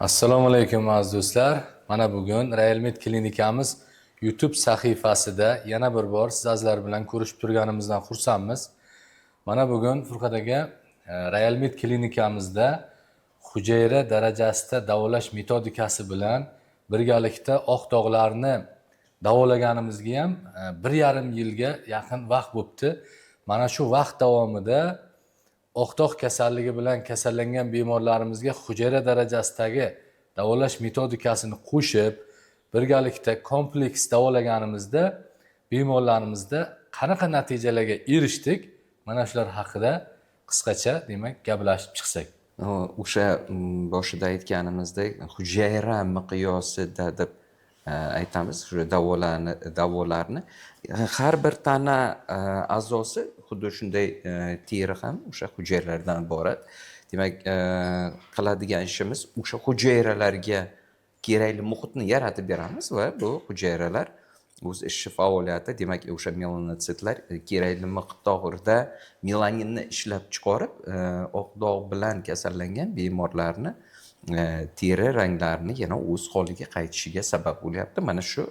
Assalomu alaykum, aziz do'stlar. Mana bugun Realmed klinikamiz YouTube sahifasida yana bir bor siz azizlar bilan ko'rishib turganimizdan xursandmiz. Mana bugun Furqat aka Realmed klinikamizda hujayra darajasida davolash metodikasi bilan birgalikda oq dog'larni davolaganimizga ham 1,5 yilga yaqin vaqt bo'libdi. Mana shu vaqt davomida oq dog' kasalligi bilan kasallangan bemorlarimizga hujayra darajasidagi davolash metodikasini qo'shib, birgalikda kompleks davolaganimizda bemorlarimizda qanaqa natijalarga erishdik, mana shular haqida qisqacha, demak, gaplashib chiqsak. O'sha boshida aytganimizdek, hujayra miqyosida deb aytamiz o'sha davolarni. Har bir tana a'zosi xuddi shunday, teri ham o'sha hujayralardan iborat. Demak, qiladigan ishimiz o'sha hujayralarga kerakli muhitni yaratib beramiz va bu hujayralar o'z ishi faoliyati, demak, o'sha melanotsitlar kerakli miqdorda melaninni ishlab chiqarib, oq dog' bilan kasallangan bemorlarni teri ranglarini yana o'z holiga qaytishiga sabab bo'lyapti. Mana shu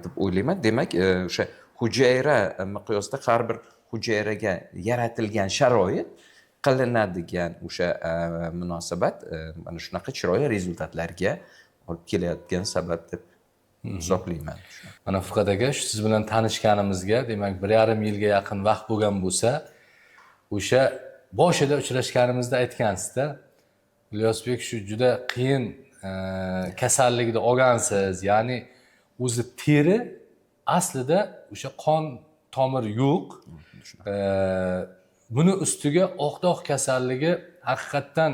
deb o'ylayman. Demak, o'sha hujayra miqyosida har bir hujayraga yaratilgan sharoit, qilinadigan o'sha munosabat mana shunaqa chiroyli результат larga olib kelayotgan sabab deb hisoblayman. Mana, Furqat aka, shu siz bilan tanishganimizga, demak, 1,5 yilga yaqin vaqt bo'lgan bo'lsa, o'sha boshida uchrashganimizda aytgansizda: "Ilyosbek, shu juda qiyin kasallikni olgansiz, ya'ni o'zi teri aslida o'sha qon tomir yo'q. Buni ustiga oq dog' kasalligi haqiqatdan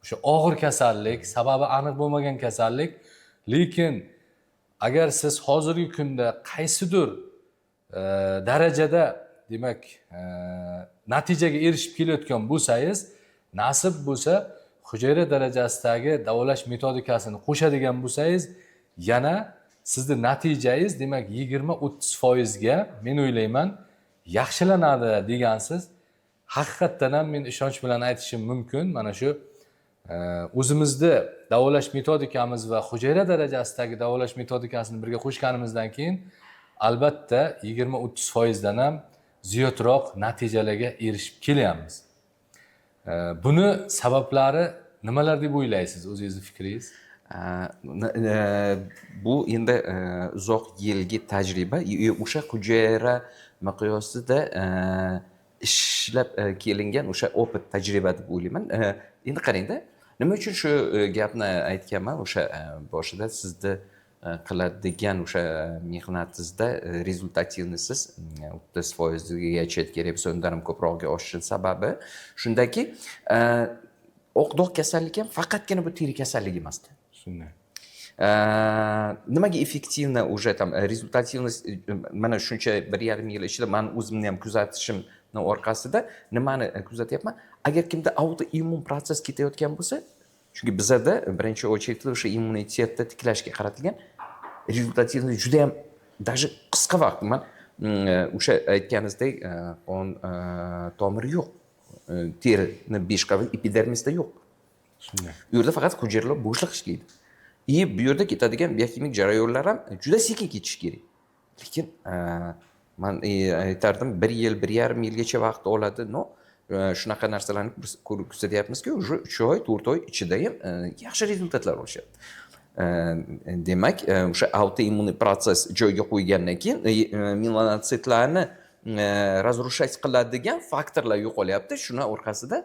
o'sha og'ir kasallik, sababi aniq bo'lmagan kasallik. Lekin agar siz hozirgi kunda qaysidir darajada, demak, natijaga erishib kelayotgan bo'lsangiz, nasib bo'lsa, hujayra darajasidagi davolash metodikasini qo'shadigan bo'lsangiz, yana sizni natijangiz, demak, 20-30 foizga, men o'ylayman, yaxshilanadi", degansiz. Haqiqatdan ham men ishonch bilan aytishim mumkin, mana shu o'zimizni davolash metodikamiz va hujayra darajasidagi davolash metodikasini birga qo'shganimizdan keyin, albatta, 20-30 foizdan ham ziyodroq natijalarga erishib kelyapmiz. Buni sabablari nimalar deb o'ylaysiz, o'zingizni fikringiz? Bu endi uzoq yilgi tajriba, o'sha hujayra miqyosida ishlab kelingan o'sha опыт, tajriba deb o'ylayman. Endi qarangda, nima uchun shu gapni aytganman o'sha boshida, sizni qiladigan o'sha mehnatingizda результативный siz 30 foizgacha kerak bo'lsa, undan ham ko'prog'iga oshishini sababi shundaki, oq dog' kasalligi ham faqatgina bu teri kasalligi emasda. Shunday. Nimaga эффективно уже там результативность, mana shuncha 1,5 yil ichida mani o'zimni ham kuzatishimni orqasida nimani kuzatyapman? Agar kimda autoimmun protsess ketayotgan bo'lsa, chunki bizada birinchi очередь o'sha immunitetni tiklashga qaratilgan, результативность juda yam даже qisqa vaqt. Man o'sha aytganingizdek, qon tomiri yo'q. Terini besh qavat epidermisda yo'q. U yerda faqat hujayralar bo'shliq ishlaydi и bu yerda ketadigan bioximik jarayonlar ham juda sekin ketishi kerak. Lekin man aytardim, bir yil, 1,5 yilgacha vaqt oladi, но shunaqa narsalarni biz ko'rib kuzatyapmizki, уже 3 oy, 4 oy ichida ham yaxshi результат lar olishyapti. Demak, o'sha autoimmun protsess joyiga qo'ygandan keyin melanotsitlarni разрушать qiladigan faktorlar yo'qolyapti. Shuni orqasida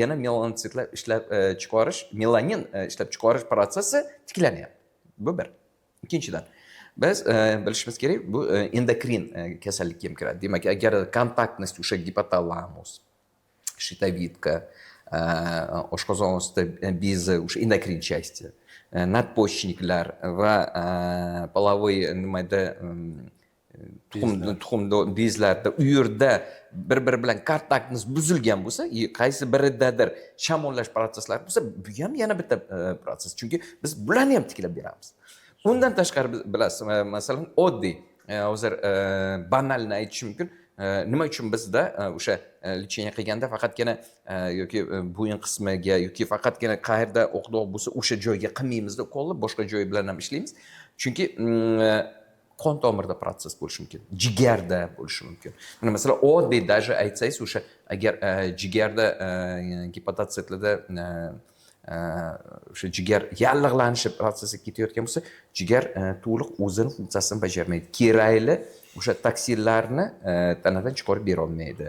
yana melanotsitlar ishlab chiqarish, melanin ishlab chiqarish protsessi tiklanyapti. Bu bir. Ikkinchidan, biz bilishimiz kerak, bu endokrin kasallikka ham kiradi. Demak, agar контактность o'sha gipotalamus, щитовидка, oshqozon osti bezi, o'sha endokrin части, надпочечник lar va половой nimada, tuxum bezlarda, u yerda bir biri bilan kontaktimiz buzilgan bo'lsa, qaysi biridadir shamollash protsesslari bo'lsa, bu ham yana bitta protsess, chunki biz bularni ham tiklab beramiz. Undan tashqari, biz bilasiz, masalan, oddiy, hozir банально aytishim mumkin. Nima uchun bizda o'sha лечение qilganda faqatgina yoki bo'yin qismiga yoki faqatgina qayerda oq dog' bo'lsa, o'sha joyga qilmaymizda ukolni, boshqa joy bilan ham ishlaymiz. Chunki qon tomirda protsess bo'lishi mumkin, jigarda bo'lishi mumkin. Mana, masalan, oddiy даже aytsangiz, o'sha agar jigarda gepatotsitlarda o'sha jigar yallig'lanishi protsessi ketayotgan bo'lsa, jigar to'liq o'zini funksiyasini bajarmaydi, kerakli o'sha toksinlarni tanadan chiqarib berolmaydi,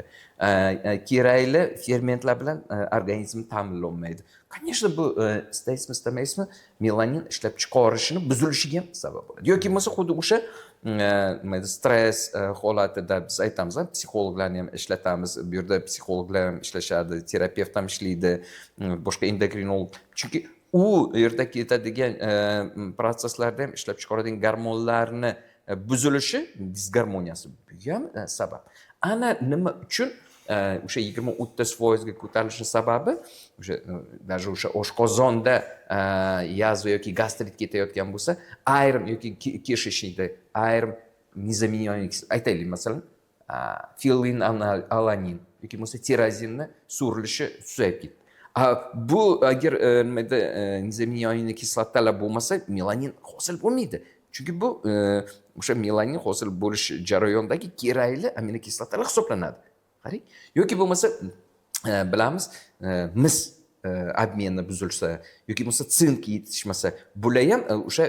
kerakli fermentlar bilan organizm ta'minlanmaydi. Конечно, bu istaysizmi, istamaysizmi, melanin ishlab chiqarishini buzilishiga ham sabab bo'ladi. Yoki bo'lmasa xuddi o'sha nima edi, stress holatida biz aytamiz, psixologlarni ham ishlatamiz bu yerda, psixologlar ham ishlashadi, terapevt ham ishlaydi, boshqa endokrinolog, chunki u yerda ketadigan protsesslarda ham ishlab chiqaradigan gormonlarni buzilishi, disgarmoniyasi, bu ham sabab. Ana nima uchun o'sha 20-30%ga ko'tarilishi sababi o'sha даже o'sha oshqozonda язва yoki gastrit ketayotgan bo'lsa, ayrim yoki кишечник da ayrim незамененный, aytaylik, masalan, fenilalanin yoki bo'lmasa tirozinni so'rilishi susayib ketdi. A bu agar nimada незамененный kislotalar bo'lmasa, melanin hosil bo'lmaydi, chunki bu o'sha melanin hosil bo'lish jarayonidagi kerakli aminokislotalar hisoblanadi. Qarang, yoki bo'lmasa bilamiz, mis обмен i buzilsa yoki bo'lmasa sink yetishmasa, bular ham o'sha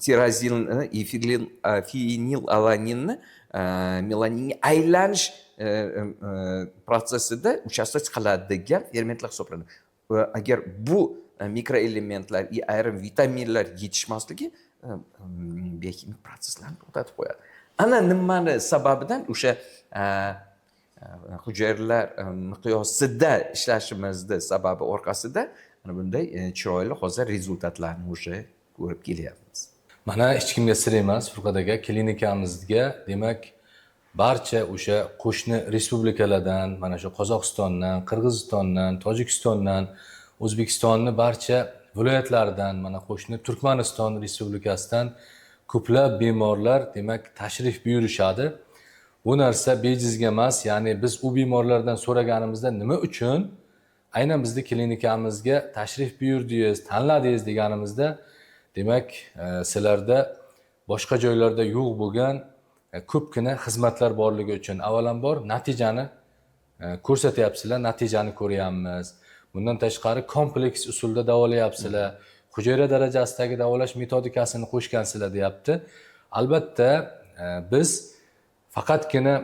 tirozinni, fenilalaninni melaninga aylanish protsessida участвовать qiladigan fermentlar hisoblanadi. Va agar bu mikroelementlar и ayrim vitaminlar yetishmasligi bioximik protsesslarni to'xtatib qo'yadi. Ana nimani sababidan o'sha hujayralar miqyosida ishlashimizni sababi orqasida mana bunday chiroyli hozir результат larni уже ko'rib kelyapmiz. Mana, hech kimga sir emas, Furqat aka, klinikamizga, demak, barcha o'sha qo'shni respublikalardan, mana shu Qozog'istondan, Qirg'izistondan, Tojikistondan, O'zbekistonni barcha viloyatlaridan, mana qo'shni Turkmaniston Respublikasidan ko'plab bemorlar, demak, tashrif buyurishadi. Bu narsa bejizga emas, ya'ni biz u bemorlardan so'raganimizda, nima uchun aynan bizni klinikamizga tashrif buyurdingiz, tanladingiz deganimizda, demak, sizlarda boshqa joylarda yo'q bo'lgan ko'pgina xizmatlar borligi uchun, avvalambor natijani ko'rsatyapsizlar, natijani ko'ryapmiz. Bundan tashqari kompleks usulda davolayapsizlar, hujayra darajasidagi davolash metodikasini qo'shgansizlar, deyapti. Albatta, biz faqatgina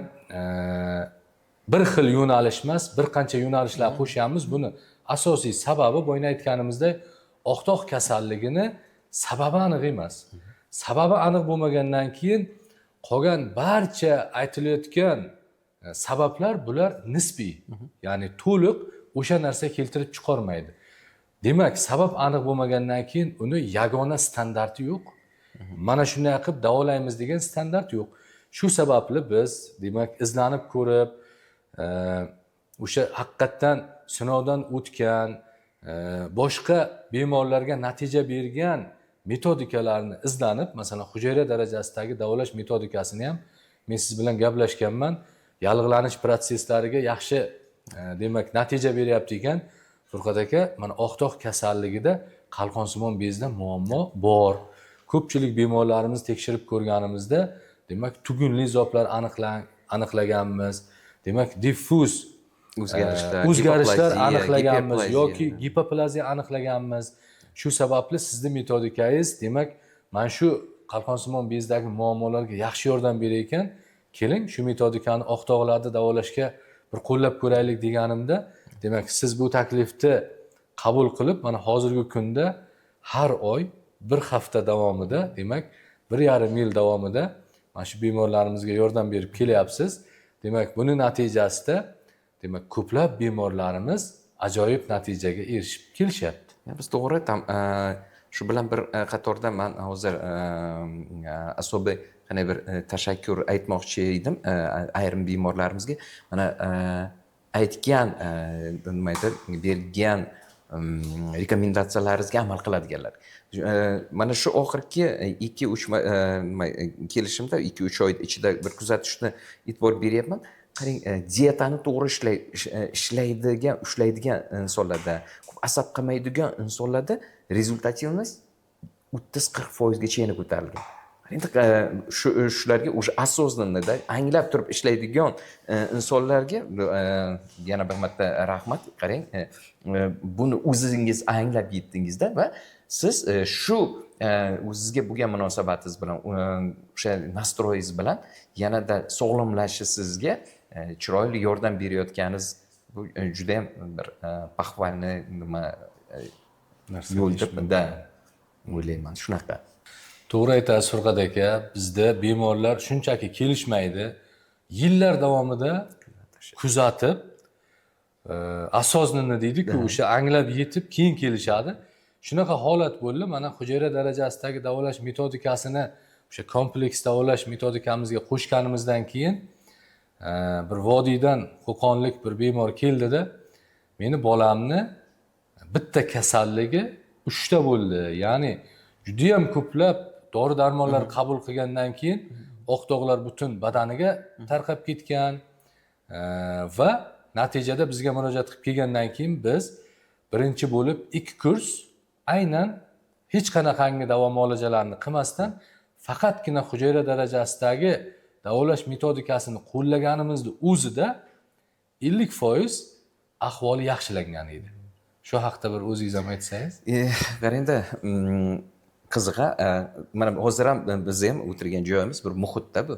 bir xil yo'nalish emas, bir qancha yo'nalishlar qo'shyapmiz. Buni asosiy sababi, boyagi aytganimizdek, oq dog' kasalligini sababi aniq emas. Sababi aniq bo'lmagandan keyin qolgan barcha aytilayotgan sabablar, bular nisbiy, ya'ni to'liq o'sha narsa keltirib chiqarmaydi. Demak, sabab aniq bo'lmagandan keyin uni yagona standarti yo'q, mana shunday qilib davolaymiz degan standart yo'q. Shu sababli biz, demak, izlanib ko'rib, o'sha haqiqatdan sinovdan o'tgan, boshqa bemorlarga natija bergan metodikalarni izlanib, masalan, hujayra darajasidagi davolash metodikasini ham men siz bilan gaplashganman, yallig'lanish protsesslariga yaxshi, demak, natija beryapti ekan. Furqat aka, mana oq dog' kasalligida qalqonsimon bezda muammo bor. Ko'pchilik bemorlarimizni tekshirib ko'rganimizda, demak, tugunli zoblar aniqlaganmiz, demak, diffuz o'zgarishlar, o'zgarishlar gipoplaziya, aniqlaganmiz giperplaziya. Yoki gipoplaziya aniqlaganmiz. Shu sababli sizni metodikangiz, demak, mana shu qalqonsimon bezdagi muammolarga yaxshi yordam berar ekan, keling, shu metodikani oq dog'larni davolashga bir qo'llab ko'raylik deganimda, demak, siz bu taklifni qabul qilib, mana hozirgi kunda har oy bir hafta davomida, demak, 1,5 yil davomida mana shu bemorlarimizga yordam berib kelyapsiz. Demak, buni natijasida, demak, ko'plab bemorlarimiz ajoyib natijaga erishib kelishyapti. Ya, biz to'g'ri там shu bilan bir qatorda man hozir особый qanday bir tashakkur aytmoqchi edim ayrim bemorlarimizga. Mana aytgan, nima edi, bergan. Rekomendatsiyalaringizga amal qiladiganlar. Mana shu oxirgi 2-3 nima, kelishimda 2-3 oy ichida bir kuzatishni e'tibor beryapman. Qarang, dietani to'g'ri ishlaydigan, ushlaydigan insonlarda, ko'p asab qilmaydigan insonlarda результативность 30-40 foizgacha yana ko'tarilgan. Endi shularga уже осознанно da anglab turib ishlaydigan insonlarga yana bir marta rahmat. Qarang, buni o'zingiz anglab yetdingizda va siz shu o'zizga bo'lgan munosabatingiz bilan, o'sha настрой ingiz bilan yanada sog'lomlashishingizga chiroyli yordam berayotganingiz, bu judayam bir похвальный nima narsa yo'l deyish deb mumkin. Да, o'ylayman shunaqa. To'g'ri aytasiz, Furqat aka. Bizda bemorlar shunchaki kelishmaydi, yillar davomida kuzatib, осознанно deydiku, o'sha anglab yetib keyin kelishadi. Shunaqa holat bo'ldi. Mana, hujayra darajasidagi davolash metodikasini o'sha kompleks davolash metodikamizga qo'shganimizdan keyin bir vodiydan, qo'qonlik bir bemor keldida, "Meni bolamni bitta kasalligi uchta bo'ldi, ya'ni judayam ko'plab dori darmonlar qabul qilgandan keyin oq dog'lar butun badaniga tarqab ketgan" va natijada bizga murojaat qilib kelgandan keyin biz birinchi bo'lib ikki kurs aynan hech qanaqangi davo muolajalarni qilmasdan, faqatgina hujayra darajasidagi davolash metodikasini qo'llaganimizni o'zida 50% ahvoli yaxshilangan edi. Shu haqda bir o'zingiz ham aytsangiz. Qarangda, qizig'i, mana hozir ham biz ham o'tirgan joyimiz bir muhitda bu.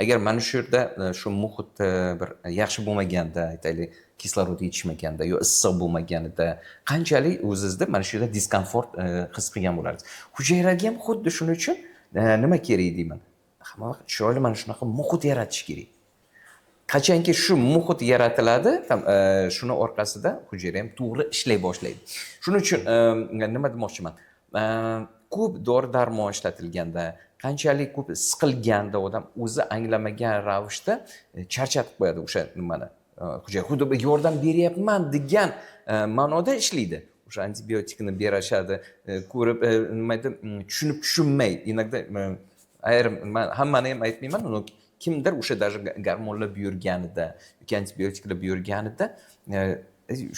Agar mana shu yerda shu muhit bir yaxshi bo'lmaganda, aytaylik, kislorod yetishmaganda yo issiq bo'lmaganida, qanchalik o'zizda mana shu yerda diskomfort his qilgan bo'lardingiz. Hujayraga ham xuddi shuning uchun nima kerak deyman, hamma vaqt chiroyli mana shunaqa muhit yaratish kerak. Qachonki shu muhit yaratiladi, там, shuni orqasida hujayra ham to'g'ri ishlay boshlaydi. Shuning uchun nima demoqchiman, ko'p dori darmon ishlatilganda, qanchalik ko'p siqilganda, odam o'zi anglamagan ravishda charchatib qo'yadi o'sha nimani, hujayra. Xuddi bir yordam beryapman degan ma'noda ishlaydi, o'sha antibiotikni berishadi, ko'rib, nima deydi, tushunib tushunmay иногда, ayrim, man hammani ham aytmayman, но kimdir o'sha даже gormonlar buyurganida yoki antibiotiklar buyurganida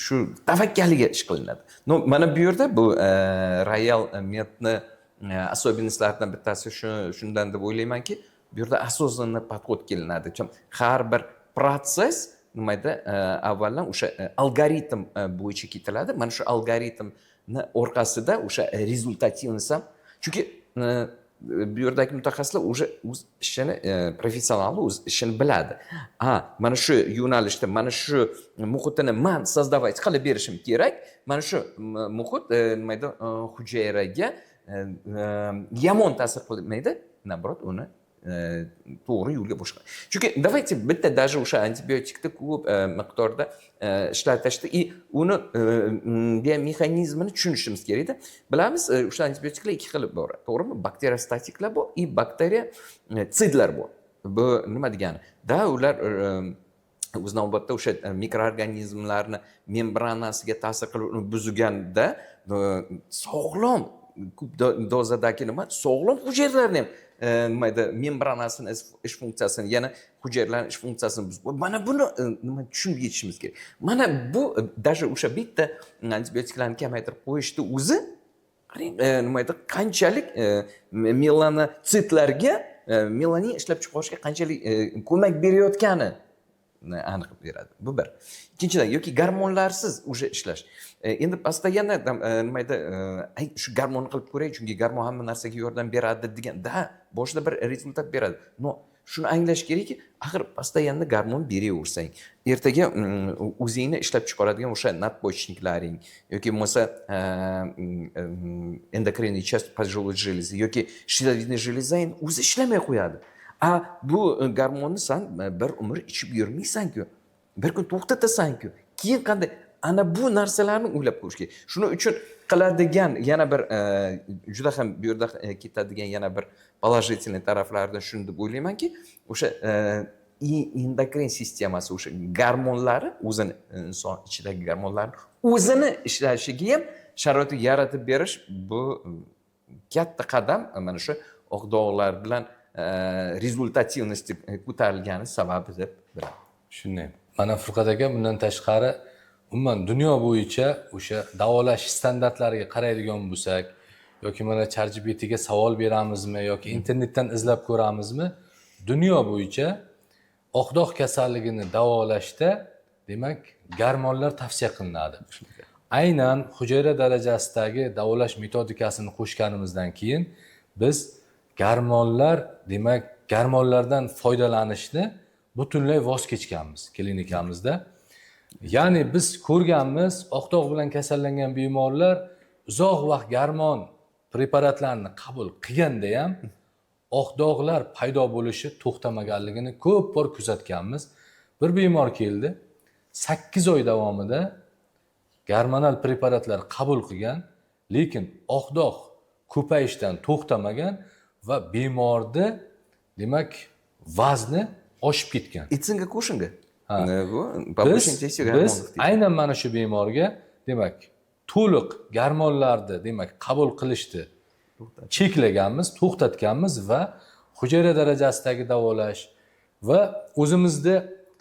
shu tavakkaliga ish qilinadi. Но mana bu yerda bu Royal Medni особенность laridan bittasi shu, shundan deb o'ylaymanki, bu yerda осознанный подход kelinadi. Har bir protsess nimada avvaldan o'sha algoritm bo'yicha ketiladi. Mana shu algoritmni orqasida o'sha результативность ham, chunki bu yerdagi mutaxassislar уже o'z ishini professional, o'z ishini biladi. Ha, mana shu yo'nalishda mana shu muhitini man создавать qilib berishim kerak. Mana shu muhit nima deydi, hujayraga yomon ta'sir qilmaydi, наоборот, uni to'g'ri yo'lga boshqa. Chunki давайте bitta даже o'sha antibiotikni ko'p miqdorda ishlatishdi и uni biomexanizmini tushunishimiz kerakda. Bilamiz, o'sha antibiotiklar ikki xil bor, to'g'rimi? Bakteriostatiklar bor и bakteriotsidlar bor. Bu nima degani да, ular o'z navbatda o'sha mikroorganizmlarni membranasiga ta'sir qilib, uni buzganda sog'lom, ko'p dozadagi nima, sog'lom hujayralarni ham nima edi, membranasini ish funksiyasini, yana hujayralarni ish funksiyasini buzib. Mana buni nima, tushunib yetishimiz kerak. Mana bu даже o'sha bitta antibiotiklarni kamaytirib qo'yishni o'zi, qarang, nima edi, qanchalik melanotsitlarga melanin ishlab chiqarishga qanchalik ko'mak berayotgani aniq beradi. Bu bir. Ikkinchidan, yoki gormonlarsiz уже ishlash. Endi постоянно там, nima edi, ay, shu gormonni qilib ko'ray, chunki gormon hamma narsaga yordam beradi degan да, boshida bir результат beradi, но shuni anglash kerakki, axir постоянно gormon beraversang, ertaga o'zingni ishlab chiqaradigan o'sha надпочечник laring yoki bo'lmasa эндокринный часть поджелудочной железы yoki щитовидный железа endi o'zi ishlamay qo'yadi. A bu gormonni san bir umr ichib yurmaysan-ku, bir kun to'xtatasan-ku, keyin qanday? Ana bu narsalarni o'ylab ko'rish kerak. Shuning uchun qiladigan yana bir juda ham bu yerda ketadigan yana bir положительный taraflaridan shuni deb o'ylaymanki, o'sha Endokrin sistemasi, o'sha gormonlari o'zini, inson ichidagi gormonlarni o'zini ishlashiga ham sharoit yaratib berish, bu katta qadam. Mana shu oq dog'lar bilan результативности ko'tarilgani sababi deb bilaman. Shunday. Mana, Furqat aka, bundan tashqari, umuman dunyo bo'yicha o'sha davolash standartlariga qaraydigan bo'lsak yoki mana ChatGPTga savol beramizmi yoki internetdan izlab ko'ramizmi, dunyo bo'yicha oq dog' kasalligini davolashda, demak, gormonlar tavsiya qilinadi. Aynan hujayra darajasidagi davolash metodikasini qo'shganimizdan keyin biz gormonlar, demak, gormonlardan foydalanishni butunlay voz kechganmiz klinikamizda. Ya'ni biz ko'rganmiz, oq dog' bilan kasallangan bemorlar uzoq vaqt gormon preparatlarini qabul qilganda ham oq dog'lar paydo bo'lishi to'xtamaganligini ko'p bor kuzatganmiz. Bir bemor keldi, 8 oy davomida gormonal preparatlar qabul qilgan, lekin oq dog' ko'payishdan to'xtamagan va bemorni, demak, vazni oshib ketgan. Ицинга Кушинга. Ha. Bu Biz, побочный действие biz гормонов deydi. aynan mana shu bemorga, demak, to'liq gormonlarni, demak, qabul qilishni cheklaganmiz, to'xtatganmiz va hujayra darajasidagi davolash va o'zimizda,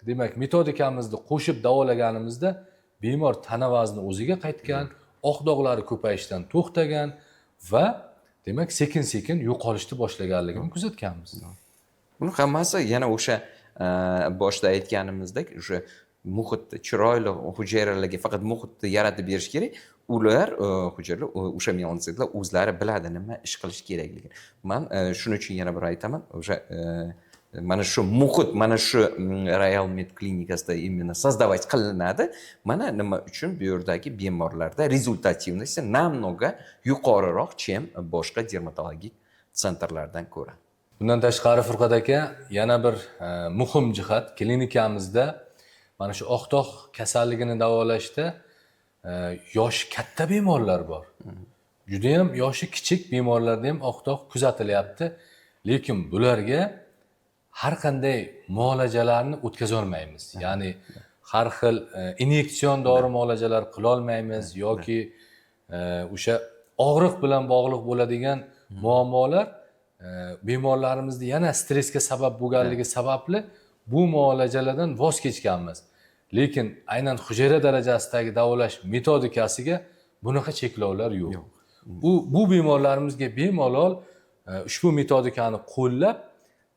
demak, metodikamizni qo'shib davolaganimizda bemor tana vazni o'ziga qaytgan, oq dog'lari ko'payishdan to'xtagan va, demak, sekin sekin yo'qolishni boshlaganligini kuzatganmiz. Buni hammasi yana o'sha boshida aytganimizdek, o'sha muhitni, chiroyli hujayralarga faqat muhitni yaratib berish kerak. Ular hujayralar, o'sha melanositlar o'zlari biladi nima ish qilish kerakligini. Man shuning uchun yana bir aytaman, o'sha mana shu muhit, mana shu Royal Med klinikasida именно создавать qilinadi. Mana nima uchun bu yerdagi bemorlarda результативности намного yuqoriroq, чем boshqa dermatologik центр lardan ko'ra. Bundan tashqari, Furqat aka, yana bir muhim jihat: klinikamizda mana shu oq dog' kasalligini davolashda yoshi katta bemorlar bor, judayam yoshi kichik bemorlarda ham oq dog' kuzatilyapti, lekin bularga har qanday muolajalarni o'tkazolmaymiz, ya'ni har xil inyeksion dori muolajalar qilolmaymiz yoki o'sha og'riq bilan bog'liq bo'ladigan muammolar bemorlarimizni yana stressga sabab bo'lganligi sababli bu muolajalardan voz kechganmiz. Lekin aynan hujayra darajasidagi davolash metodikasiga bunaqa cheklovlar yo'q. U bu bemorlarimizga bemalol ushbu metodikani qo'llab,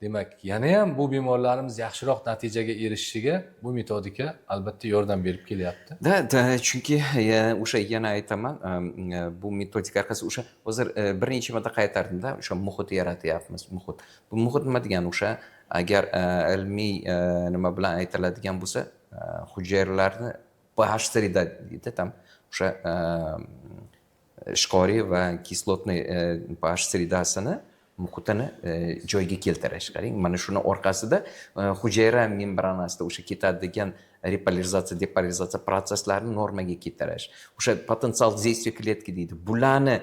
demak, yana ham bu bemorlarimiz yaxshiroq natijaga erishishiga bu metodika albatta yordam berib kelyapti. Да, chunki o'sha yana aytaman, bu metodika orqasida o'sha hozir bir necha marta qaytardimda, o'sha muhit yaratyapmiz. Muhit, bu muhit nima degani? O'sha agar ilmiy nima bilan aytiladigan bo'lsa, hujayralarni pH среда deydi, там o'sha ishqoriy va кислотный pH среда sini muhitini joyiga keltirish. Qarang, mana shuni orqasida hujayra membranasida o'sha ketadigan repolarizatsiya, depolarizatsiya protsesslarini normaga keltirish, o'sha потенциал действия клетки deydi, bularni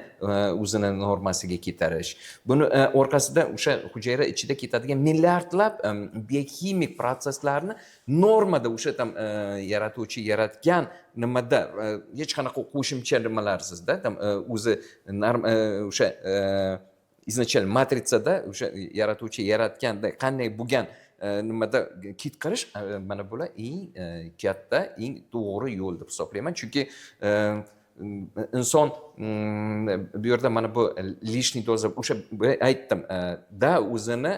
o'zini normasiga keltirish. Buni orqasida o'sha hujayra ichida ketadigan milliardlab bioximik protsesslarni normada, o'sha там yaratuvchi yaratgan nimada, hech qanaqa qo'shimcha nimalarsizda, там o'zi o'sha изначально matritsada o'sha yaratuvchi yaratganda qanday bo'lgan nimada ketqarish. Mana bular eng katta, eng to'g'ri yo'l deb hisoblayman, chunki inson bu yerda mana bu лишний doza, o'sha aytdim da, o'zini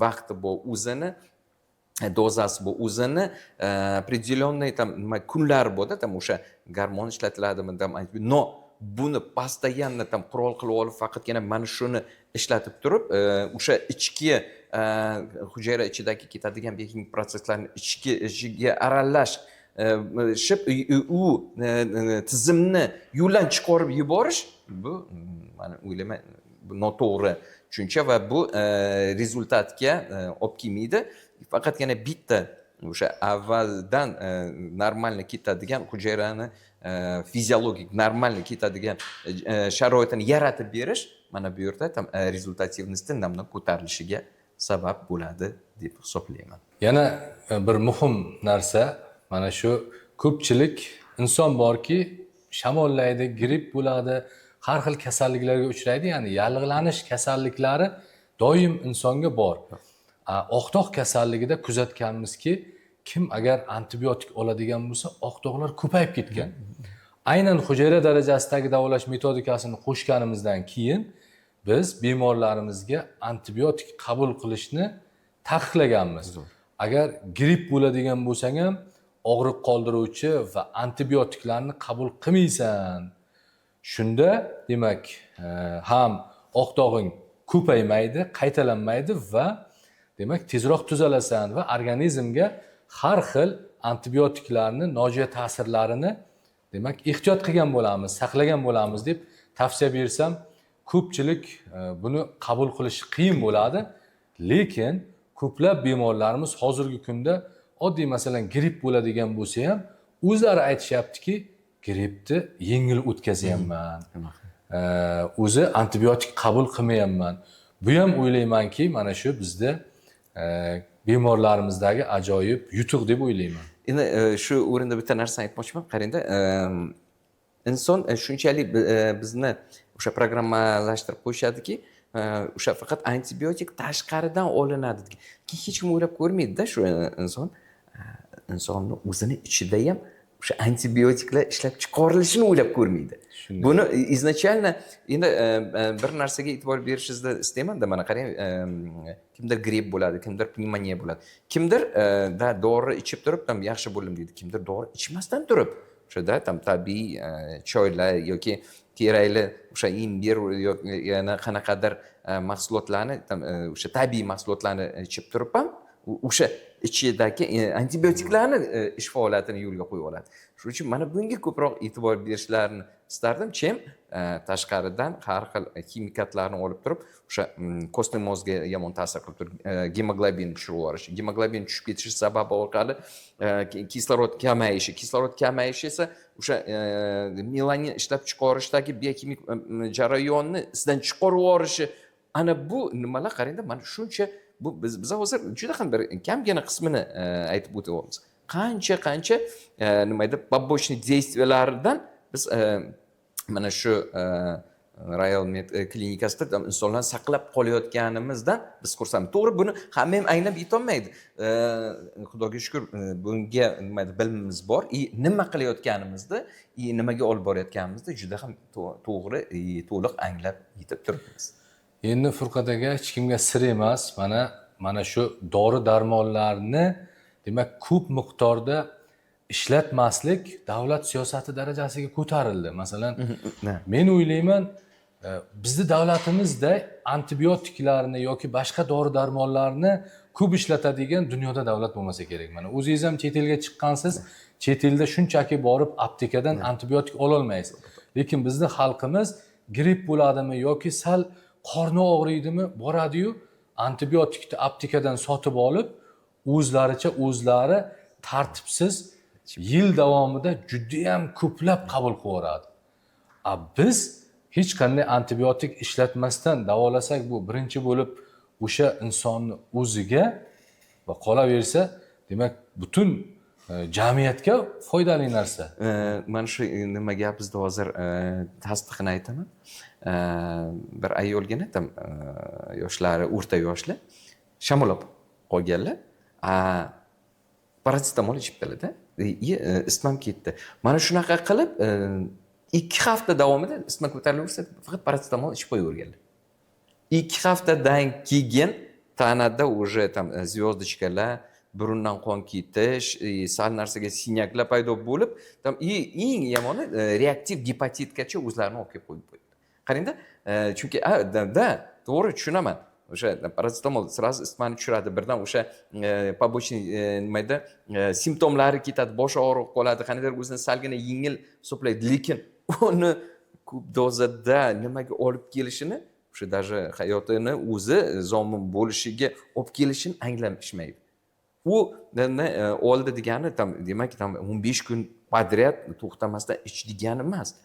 vaqti bor, o'zini dozasi bor, o'zini определенный там nima kunlari borda, там o'sha gormon ishlatiladimi там. Но buni постоянно там qurol qilib olib, faqatgina mana shuni ishlatib turib, o'sha ichki hujayra ichidagi ketadigan bioximik protsesslarni ichki ichiga aralash shib, u tizimni yo'ldan chiqarib yuborish, bu man o'ylayman, bu noto'g'ri tushuncha va bu результат ga olib kelmaydi. Faqatgina bitta o'sha avvaldan нормально ketadigan hujayrani fiziologik нормально ketadigan sharoitini yaratib berish mana bu yerda там результативность ni namdan ko'tarilishiga sabab bo'ladi deb hisoblayman. Yana bir muhim narsa, mana shu ko'pchilik inson borki, shamollaydi, gripp bo'ladi, har xil kasalliklarga uchraydi, ya'ni yallig'lanish kasalliklari doim insonga bor. Oq dog' kasalligida kuzatganmizki, kim agar antibiotik oladigan bo'lsa, oq dog'lar ko'payib ketgan. Aynan hujayra darajasidagi davolash metodikasini qo'shganimizdan keyin biz bemorlarimizga antibiotik qabul qilishni taqiqlaganmiz. Agar gripp bo'ladigan bo'lsang ham og'riq qoldiruvchi va antibiotiklarni qabul qilmaysan. Shunda demak ham oq dog'ing ko'paymaydi, qaytalanmaydi va demak tezroq tuzalasan va organizmga har xil antibiotiklarni nojo'ya ta'sirlarini demak ehtiyot qilgan bo'lamiz, saqlagan bo'lamiz deb tavsiya bersam, ko'pchilik buni qabul qilishi qiyin bo'ladi. Lekin ko'plab bemorlarimiz hozirgi kunda oddiy masalan gripp bo'ladigan bo'lsa ham o'zlari aytishyaptiki, grippni yengil o'tkazyapman, o'zi antibiotik qabul qilmayapman. Bu ham o'ylaymanki, mana shu bizda bemorlarimizdagi ajoyib yutuq deb o'ylayman. Endi shu o'rinda bitta narsani aytmoqchiman. Qarangda, inson shunchalik bizni o'sha programmalashtirib qo'yishadiki, o'sha faqat antibiotik tashqaridan olinadi. Keyin hech kim o'ylab ko'rmaydida, shu inson insonni o'zini ichida ham o'sha antibiotiklar ishlab chiqarilishini o'ylab ko'rmaydi. Buni изначально endi bir narsaga e'tibor berishingizni istaymanda. Mana qarang, kimdir gripp bo'ladi, kimdir pnevmoniya bo'ladi, kimdir da dori ichib turib там yaxshi bo'ldim deydi, kimdir dori ichmasdan turib o'shada там tabiiy choylar yoki kerakli o'sha imbir yoki yana qanaqadir mahsulotlarni там o'sha tabiiy mahsulotlarni ichib turib ham o'sha ichidagi antibiotiklarni ish faoliyatini yo'lga qo'yib oladi. Shuning uchun mana bunga ko'proq e'tibor berishlarini istardim, чем tashqaridan har xil ximikatlarni olib turib o'sha костный мозг ga yomon ta'sir qilib turib, gemoglobin tushirib yuborish, gemoglobin tushib ketishi sababi orqali kislorod kamayishi, kislorod kamayishi esa o'sha melanin ishlab chiqarishdagi bioximik jarayonni izdan chiqarib yuborishi. Ana bu nimalar, qarangda, mana shuncha bu biz hozir juda ham bir kamgina qismini aytib o'tyapmiz. Qancha qancha nima edi, побочный действия laridan biz mana shu Royal Med klinikasida там insonlarni saqlab qolayotganimizdan biz xursandmiz. To'g'ri, buni hamma ham anglab yetolmaydi. Xudoga shukur, bunga nima edi, bilimimiz bor и nima qilayotganimizni и nimaga olib borayotganimizni juda ham to'g'ri и to'liq anglab yetib turibmiz. Endi Furqat aka, hech kimga sir emas, mana shu dori darmonlarni demak ko'p miqdorda ishlatmaslik davlat siyosati darajasiga ko'tarildi. Masalan, men o'ylayman, bizni davlatimizda antibiotiklarni yoki boshqa dori darmonlarni ko'p ishlatadigan dunyoda davlat bo'lmasa kerak. Mana o'zingiz ham chet elga chiqqansiz, chet elda shunchaki borib aptekadan antibiotik ololmaysiz. Lekin bizni xalqimiz gripp bo'ladimi yoki sal qorni og'riydimi, boradiyu antibiotikni aptekadan sotib olib, o'zlaricha o'zlari tartibsiz yil davomida judayam ko'plab qabul qilib yuboradi. A biz hech qanday antibiotik ishlatmasdan davolasak, bu birinchi bo'lib o'sha insonni o'ziga va qolaversa, demak, butun jamiyatga foydali narsa. Mana shu nima gapingizda hozir tasdiqini aytaman. Bir ayolgina там yoshlari o'rta yoshli, shamollab qolganlar, parasetamol ichibdilarda и isitmam ketdi. Mana shunaqa qilib 2 hafta davomida isitma ko'tarilaversa, faqat parasetamol ichib qo'yaverganlar. 2 haftadan keyin tanada уже там звездочка lar, burundan qon ketish, sal narsaga синяк lar paydo bo'lib, там и eng yomoni reaktiv gepatitgacha o'zlarini olib kelib qo'yib qo'ydi. Qarangda, chunki да, to'g'ri tushunaman, o'sha parasetamol сразу isitmani tushiradi, birdan o'sha побочный nima edi, simptomlari ketadi, bosh og'rig'i qoladi, qandaydir o'zini salgina yengil hisoblaydi, lekin uni ko'p dozada nimaga olib kelishini, o'sha даже hayotini o'zi zomin bo'lishiga olib kelishini anglashmaydi. U oldi degani там demak там 15 kun подряд to'xtamasdan ich degani emas.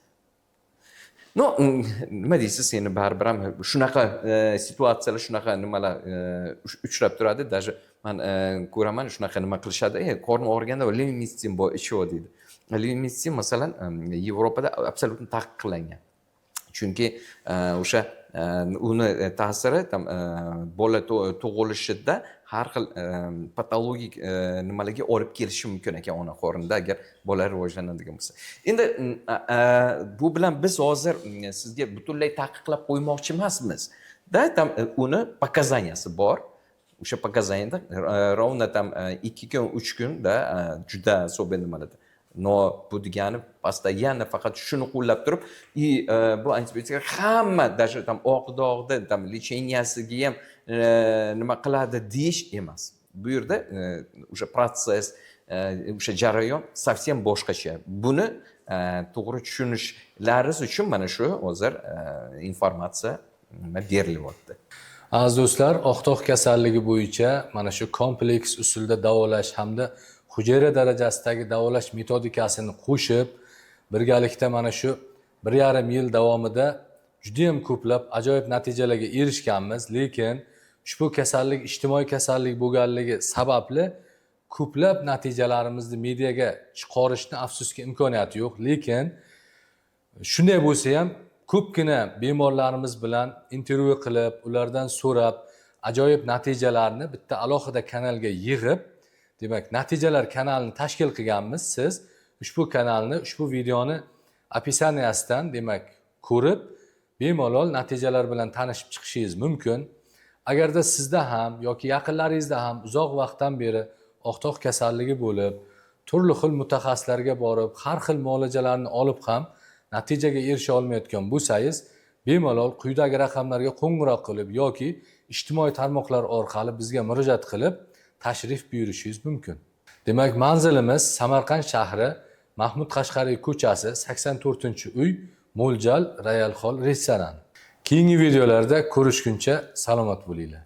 Ну, nima deysiz endi, baribir ham shunaqa situatsiyalar, shunaqa nimalar uchrab turadi. Даже man ko'raman, shunaqa nima qilishadi, qorni og'riganda "Levomitsин bor, ichib", deydi. Levomitsin, masalan, Yevropada абсолютно taqiqlangan, chunki o'sha uni ta'siri там bola tug'ilishida har xil patologik nimalarga olib kelishi mumkin ekan ona qornida, agar bola rivojlanadigan bo'lsa. Endi bu bilan biz hozir sizga butunlay taqiqlab qo'ymoqchi emasmiz да. Там uni показания si bor, o'sha показания da ровно там 2 kun, 3 kun да, juda особенно nimalarda. Но bu degani постоянно faqat shuni qo'llab turib и bu antibiotiklar hamma, даже там oq dog'ni там лечения siga ham nima qiladi deyish emas. Bu yerda o'sha protsess, o'sha jarayon совсем boshqacha. Buni to'g'ri tushunishlaringiz uchun mana shu hozir informatsiya nima berilyapti. Aziz do'stlar, oq dog' kasalligi bo'yicha mana shu kompleks usulda davolash hamda hujayra darajasidagi davolash metodikasini qo'shib, birgalikda mana shu 1,5 yil davomida judayam ko'plab ajoyib natijalarga erishganmiz. Lekin ushbu kasallik ijtimoiy kasallik bo'lganligi sababli ko'plab natijalarimizni mediaga chiqarishni, afsuski, imkoniyati yo'q. Lekin shunday bo'lsa ham, ko'pgina bemorlarimiz bilan intervyu qilib, ulardan so'rab, ajoyib natijalarni bitta alohida kanalga yig'ib, demak, natijalar kanalini tashkil qilganmiz. Siz ushbu kanalni ushbu videoni описания sidan, demak, ko'rib, bemalol natijalar bilan tanishib chiqishingiz mumkin. Agarda sizda ham yoki yaqinlaringizda ham uzoq vaqtdan beri oq dog' kasalligi bo'lib, turli xil mutaxassislarga borib, har xil muolajalarni olib ham natijaga erisha olmayotgan bo'lsangiz, bemalol quyidagi raqamlarga qo'ng'iroq qilib yoki ijtimoiy tarmoqlar orqali bizga murojaat qilib, tashrif buyurishingiz mumkin. Demak, manzilimiz Samarqand shahri, Mahmud Qashqariy ko'chasi, 84-uy, mo'ljal Royal Hall restoran. Keyingi videolarda ko'rishguncha salomat bo'linglar.